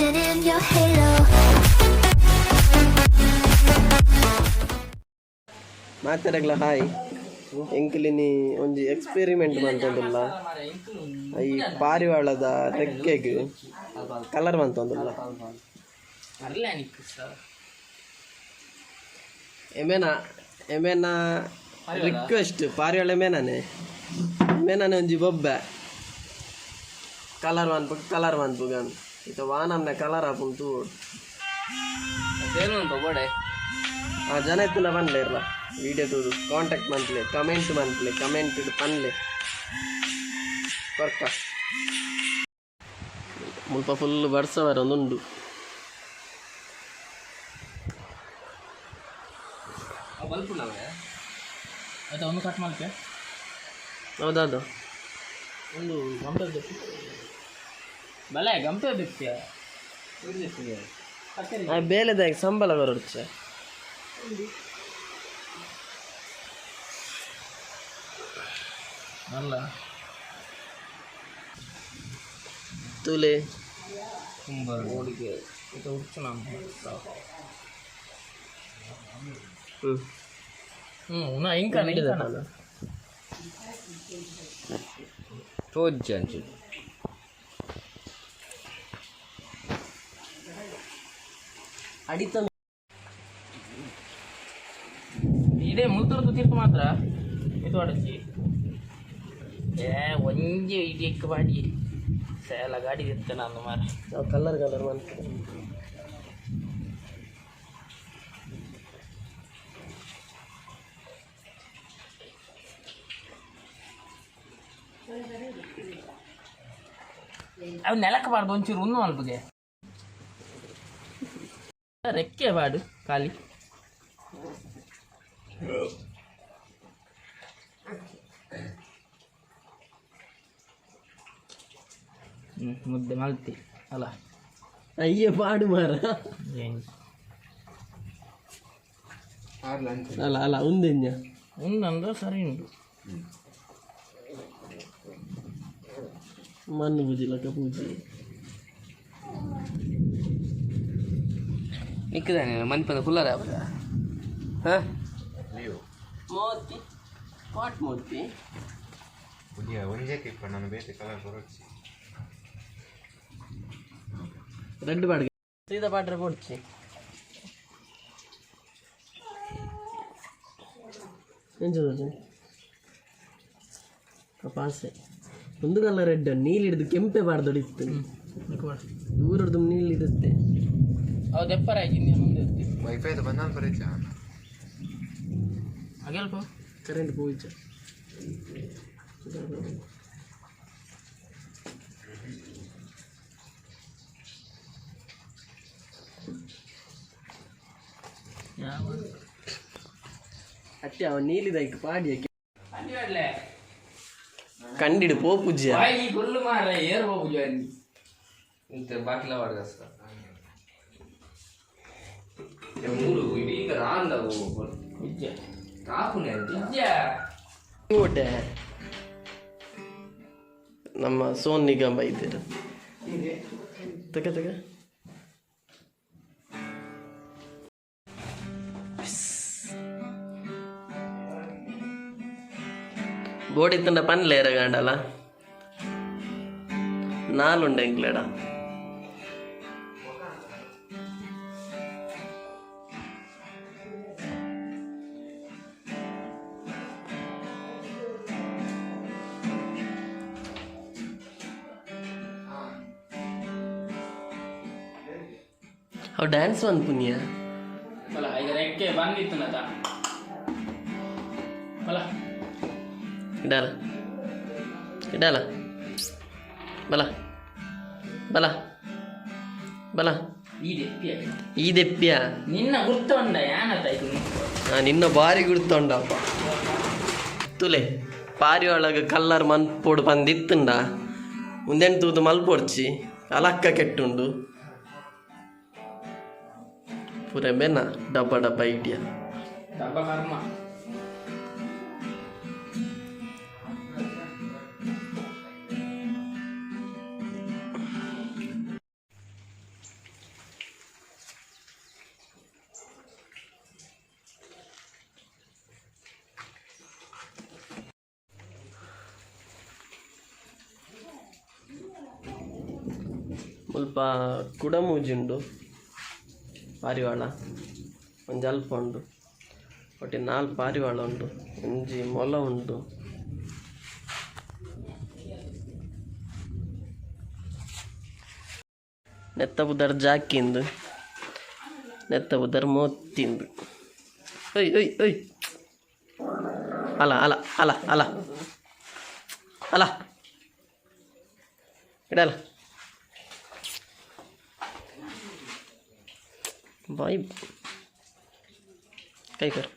Dancing in your halo. ಮಾತೆರೆಗ್ಲ hi. ಎಂಕ್ಲಿನಿ ಒಂಜಿ ಎಕ್ಸ್ಪೆರಿಮೆಂಟ್ ಮಂತೊಂದುಲ್ಲ. ಈ ಪಾರಿವಾಳದ ರೆಕ್ಕೆಗ್ ಕಲರ್ ಮಂತೊಂದುಲ್ಲ. ಎಮೆನ ಎಮೆನ ರಿಕ್ವೆಸ್ಟ್ ಪಾರಿವಾಳ ಎಮೆನನೆ ಎಮೆನನೆ ಒಂಜಿ ಬೊಬ್ಬೆ ಕಲರ್ ಮನ್ಪುಗ ಕಲರ್ ಮನ್ಪುಗ ಇತ್ತ ವಾನಮ್ನೆ ಕಲರ್ ಆಪುಂಡು ತೂವೊಡು. ಆ ಜನ ಇತ್ತಿನ ಪನ್ಲೆ ಇರ್ಲ ವಿಡಿಯೋ ತೂದು ಕಾಂಟ್ಯಾಕ್ಟ್ ಮನ್ಪುಲೆ, ಕಮೆಂಟ್ ಮನ್ಪುಲೆ, ಕಮೆಂಟ್ ಪನ್ಲೆ ಕೊರ್ಕ. ಮುಲ್ಪ ಫುಲ್ ಬರ್ಸ ಬರೊಂದುಂಡು. ಆಯ್ತಾ, ಒಂದು ಕಟ್ ಮಲ್ಪೆ. ಹೌದೌದು. ಒಂದು ಗಂಪೆ ಬೇಕು ಬಲೆ, ಗಂಪೆ ಬೇಕು. ಆ ಬೇಲೆದಾಗಿ ಸಂಬಳ ಬರೊಡ್ಚೆ. ಅಲ್ಲ. ತೂಲೆ. ಓಡಿಗೆ ಇದು ಹುಚ್ಚು ನಮ್ಮ. ಹ್ಞೂ. ಹ್ಞೂ, ನಾ ಇಂಕ. ತೋಜ್ಜಂಚು. ಅಡಿತ. ಇದೇ ಮುಲ್ತುರ್ದು ತೀರ್ಪು ಮಾತ್ರ ಇದು ಅಡಚಿ. ಏ ಒಂಜಿ ಇಡೀಕ್ ಬಾಡಿ ಸೇಲ ಗಾಡಿ ಇತ್ತೆ ನಾನು ಮಾರ. ನಾವು ಕಲರ್ ಕಲರ್ ಮನ್ಪುಗ. ಅವು ನೆಲಕ್ಕೆ ಬಾರ್ದು, ಒಂಚೂರು ಉನ್ನು ಮಲ್ಪುಗೆ ರೆಕ್ಕೆ ಬಾಡು ಖಾಲಿ. ಹ್ಞೂ, ಮುದ್ದೆ ಮಲ್ತಿ ಅಲ್ಲ. ಅಯ್ಯ ಪಾಡು ಮಾರ. ಏನು? ಅಲ್ಲ ಅಲ್ಲ, ಉಂದೆಂಜ. ಉಂದಂದ್ರೆ ಸರಿ ಉಂಟು. ಮಣ್ಣು ಪೂಜಿಲಕ್ಕ ಪೂಜೆ. ನಿಕ್ಕದಾನೆ ಮನ್ಪಂದ ಕುಲ್ಲರ ಹಾಂ. ಮೋತಿ ಪಾಟ್ ಮೋತಿ. ಒಂಜೆಕ್ ಇಪ್ಪ ನಾನು ಬೇತೆ ಕಲರ್ ಬರೋಚಿ. ರೆಡ್ ಬಾಡ್ಗೆ ಸೀದಾ ಪಾಟ್ರೆ ಪೊಡ್ಚಿ. ಎಂಚ ತೋಜುಂಡು? ಪಾಸೆ ಒಂದು ಕಲರ್ ರೆಡ್, ನೀಲಿ ಹಿಡಿದು ಕೆಂಪೆ ಬಾರ್ದೊಡಿತ್ತು. ದೂರದ್ದು ನೀಲಿ ಇರುತ್ತೆ. ಅವು ದೆಪ್ಪರ ಆಯ್ತು ಮುಂದೆ. ವೈಫೈ ಬಂದ ಬರೀಚ. ಅಗೆಲ್ಪ. ಕರೆಂಟ್ ಪೋಯಿಚ. ಯಾವ ಅಟ್ಟೆ ಅವ ನೀಲಿದೈಕ್ ಪಾಡಿಯ ಕಂಡಿಡು ಪೋಪುಜ್ಯ. ಈ ಗುಲ್ಲು ಮಾರ ಏರ್ ಹೋಗುದು ಅಲ್ಲಿ. ಇಂತ ಬಾಕಿಲ ವಾಡ್ಗಸ್ತ ಮೂರು ಇದೀಗ ರಾಂದ. ಇಜ್ಜ. ಕಾಪುನೆ. ಇಜ್ಜ. ಓಟೆ ನಮ್ಮ ಸೋನ್ ನಿಗಮ್ ಇದ್ದೀರ ತಗ ತಗ. ಬೋಡಿತ್ತಂಡ ಪನ್ಲೇರ ಗಾಂಡಲ ನಾಲುಂಡೆ ಎಂಕ್ಲೆಡ. ಅವು ಡ್ಯಾನ್ಸ್ ಪುಣ್ಯ. ಅಲ್ಲ, ಈಗ ರೆಕ್ಕೆ ಬಂದಿತ್ತು ನತ ಅಲ್ಲ. ಇಡಲ್ಲ ಇಡಲ್ಲ, ಬಲ ಬಲ ಬಲ. ಈ ದೆಪ್ಪಿಯ. ಈ ದೆಪ್ಪಿಯ. ನಿನ್ನ ಗುರ್ತುಂಡ ಯಾನತ ಇದು. ನಿನ್ನ ಬಾರಿ ಗುರ್ತುಂಡಪ್ಪ. ತುಲೆ, ಪಾರಿ ಒಳಗೆ ಕಲ್ಲರ್ ಮನ್ಪೊಡು ಬಂದಿತ್ತುಂಡ ಉಂದೆನ್ ತೂದು ಮಲ್ಪೊಡ್ಚಿ. ಅಲಕ್ಕ ಕೆಟ್ಟುಂಡು ಪೂರ ಬೆನ್ನ ಡಬ್ಬ ಡಬ್ಬ ಐಡಿಯಾ. ಡಬ್ಬ ಕರ್ಮ. ಮುಲ್ಪ ಕುಡಮೂಜಿ ಉಂಡು ಪಾರಿವಾಳ ಒಂಜಿ ಅಲ್ಪ ಉಂಡು ಒಟ್ಟಿ 4 ಪಾರಿವಾಳ ಉಂಡು ಒಂಜಿ ಮೊಲ ಉಂಡು ನೆತ್ತ ಬುದರ್ ಜಾಕಿಂದು ನೆತ್ತ ಬುದರ್ ಮೋತಿಂದು ಓಯ್ ಓಯ್ ಓಯ್ ಅಲ ಅಲ ಅಲ ಅಲ ಅಲ ಇಡಲ್ಲ ಬಾಯ್ ಕೈ ಕರ್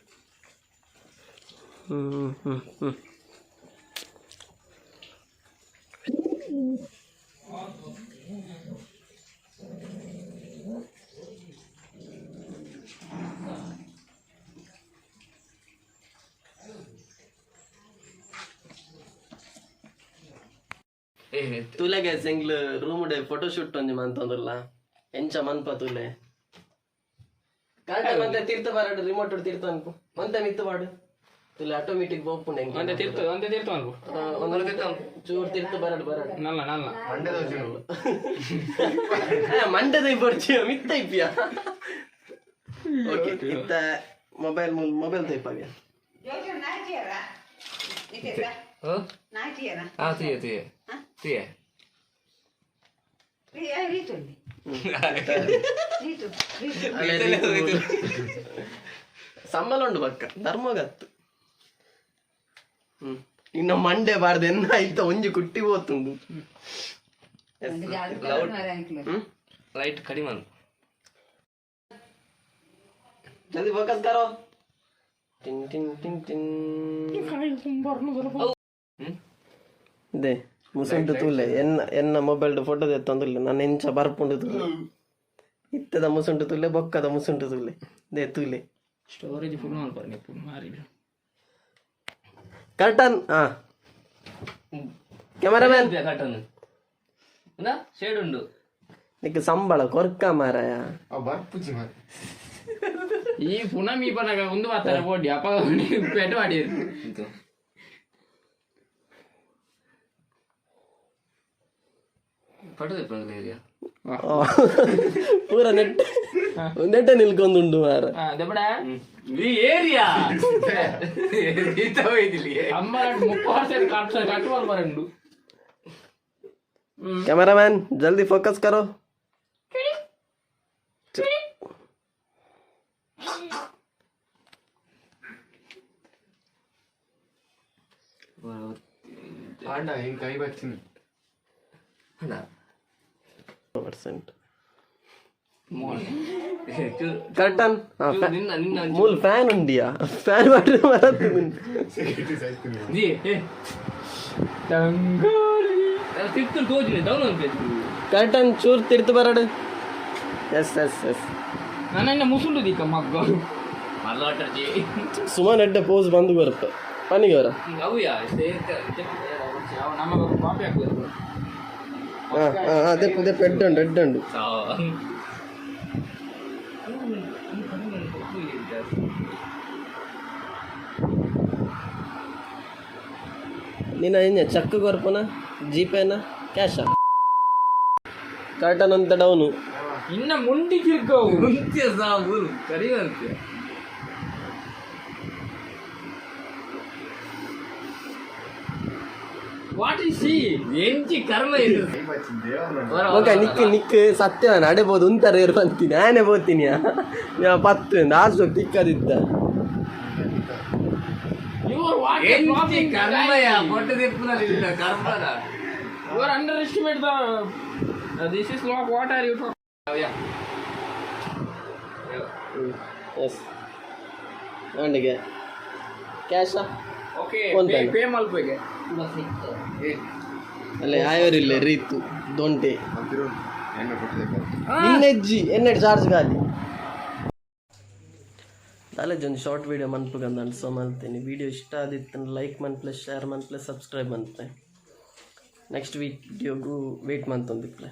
ಹ್ಞೂ ಹ್ಞೂ ಹ್ಞೂ ತುಲೆಗೆ ಸೆಂಗ್ಲ್ ರೂಮ್ ಡೆ ಫೋಟೋ ಶೂಟ್ ಒಂಜಿ ಮಂತೊಂದುಲ್ಲ ಎಂಚ ಮನ್ಪ ತುಲೆ ಕರೆಕ್ಟ್ ಮಂತೆ ತೀರ್ಥ ಬಾರಡು ರಿಮೋಟ್ ತೀರ್ಥ ಅನ್ಪು ಮಂತೆ ಮಿತ್ತು ಬಾಡು ತುಲೆ ಆಟೋಮೆಟಿಕ್ ಬೋಪುಂಡು ಎಂಕ್ ಒಂದೇ ತೀರ್ಥ ಒಂದೇ ತೀರ್ಥ ಅನ್ಪು ಒಂದೊಂದು ಚೂರು ತೀರ್ಥ ಬರಡು ಬರಡು ನಲ್ಲ ನಲ್ಲ ಮಂಡದ ಬರ್ಚಿ ಮಿತ್ತ ಇಪ್ಪಿಯ ಓಕೆ ಇತ್ತ ಮೊಬೈಲ್ ಮೊಬೈಲ್ ತೈಪಾವ್ಯ ಹಾಂ ತುಯ್ಯ ತುಯ್ಯ ತುಯ್ಯ ಸಂಬಳ ಉಂಡು ಪಕ್ಕ ಧರ್ಮಗತ್ತು ನಿನ್ನ ಮಂಡೆ ಬಾರ್ದು ಎನ್ನ ಆಯ್ತ ಒಂಜಿ ಕುಟ್ಟಿ ಹೋತುಂಡು ಲೈಟ್ ಕಡಿಮೆ ಜಲ್ದಿ ಫೋಕಸ್ ಕರೋ ಟಿನ್ ಟಿನ್ ಟಿನ್ ಟಿನ್ they ಮುಸುಂಟು ತೂಲೆ ಎನ್ನ ಎನ್ನ ಮೊಬೈಲ್ ಫೋಟೋ ತಂದುಲ್ಲ ನಾನು ಎಂಚ ಬರ್ಪುಂಡು ತೂಲೆ ಇತ್ತದ ಮುಸುಂಟು ತೂಲೆ ಬೊಕ್ಕದ ಮುಸುಂಟು ತೂಲೆ they ತೂಲೆ ಸ್ಟೋರೇಜ್ ಫುಲ್ ಮಾಡ್ಬಾರ ಮಾರಿ ಕರ್ಟನ್ ಹಾ ಕ್ಯಾಮರಾಮ್ಯಾನ್ ಕಟನ್ ಶೇಡ್ ಉಂಡು ನಿಕ್ ಸಂಬಳ ಕೊರ್ಕ ಮಾರಾಯ ಬರ್ಪುಜಿ ಮಾರ ಈ ಪುನಃ ಮೀ ಪನಗ ಒಂದು ಮಾತಾಡ ಬೋಡಿ ಅಪ್ಪ ಪೇಟೆ ಮಾಡಿರು ಪಟದ ಏರಿಯಾ ಪೂರ ನೆಟ್ ನೆಟ್ಟ ನಿಲ್ಕೊಂದುಂಡು ಮಾರ ದೆಬಡ ಈ ಏರಿಯಾ ಅಮ್ಮ 30 ವರ್ಷ ಕಟ್ ಕಟ್ಟುವಲ್ ಬರಂಡು कैमरामैन जल्दी फोकस करो ಆಂಡ ಹಿಂಗ್ ಕೈ ಬಚ್ಚಿನಿ परसेंट ಕರ್ಟನ್ ನಿನ್ನ ನಿನ್ನ ಮೂಲ ಫ್ಯಾನ್ ಉಂಡಿಯಾ ಫ್ಯಾನ್ ಮಾಡಿದ್ರೆ ಬರತ್ತು ಜಿ ತಿರ್ತು ತೋಜಿನಿ ಡೌನ್ ಅಂತ ಕರ್ಟನ್ ಚೂರ್ ತಿರ್ತು ಬರಡು ಎಸ್ ಎಸ್ ಎಸ್ ನನ್ನ ಮುಸುಂಡು ದಿಕ್ಕ ಮಗ್ಗ ಮರ್ಲಾಟರ್ ಜಿ ಸುಮಾರು ಎಡ್ಡೆ ಪೋಸ್ ಬಂದು ಬರುತ್ತೆ ಪನಿಗವರ ಅವು ಯಾ ನಮ್ಮ ಕಾಪಿ ಹಾಕುದು ಹಾಂ ಹಾಂ ಅದೇ ಅದೇ ಎಡ್ಡೆ ಉಂಟು ಎಡ್ಡೆ ಉಂಟು ನೀನು ಏನ ಚೆಕ್ ಕೊರ್ಪನ ಜಿಪೇನ ಕ್ಯಾಶಾ ಕರ್ಟನ್ ಅಂತ ಡೌನು ಇನ್ನ ಮುಂಡಿ ಕಿರ್ಕವು ಮುಂಚೆ ಸಾವು ಕರಿವಂತೆ what is C ಎಂಚಿ ಕರ್ಮ ಇದು ಕೈ ಬಚ್ಚಿನಿ ದೇವರ ಓಕೆ ನಿಕ್ ನಿಕ್ ಸತ್ಯ ನಾನು ಅಡೆಬೋದು ಉಂತಾರೆ ಇರುವಂತೀನಿ ನಾನೇ ಬೋತೀನಿ ಯಾ ಪತ್ತು ಆಸು ತಿಕ್ಕದಿದ್ದ you are what ಎಂಚಿ ಕರ್ಮಯ ಪೊಟ್ಟ ತಿಪ್ಪುನಲ್ಲಿ ಇಲ್ಲ ಕರ್ಮನ you are underestimate the this is lock what are you talk yes ಅಂಡಿಗೆ ಕ್ಯಾಶಾ okay phone pay pay ಮಲ್ಪಗೆ ಅಲ್ಲೇ ಆಯೋರಿಲ್ಲ ರೀತು ದೊಂಟೆ ಅಂತಿರು ಎಣ್ಣೆ ಕೊಟ್ಟಿದೆ ನಿನ್ನೆಜ್ಜಿ ಎನ್ನೆಡ್ ಚಾರ್ಜ್ ಖಾಲಿ ದಾಲೇಜ್ ಒಂದು ಶಾರ್ಟ್ ವೀಡಿಯೋ ಮನ್ಪುಗಂದ ಅನ್ಸೋ ಮಲ್ತೀನಿ. ವೀಡಿಯೋ ಇಷ್ಟ ಆದಿತ್ತು ಲೈಕ್ ಮನ್ಪ್ಲೆ, ಶೇರ್ ಮನ್ಪ್ಲೆ, ಸಬ್ಸ್ಕ್ರೈಬ್ ಮನ್ಪ್ಲೆ. ನೆಕ್ಸ್ಟ್ ವೀಡಿಯೋಗೂ ವೇಟ್ ಮಂತೊಂದಿಪ್ಲೆ.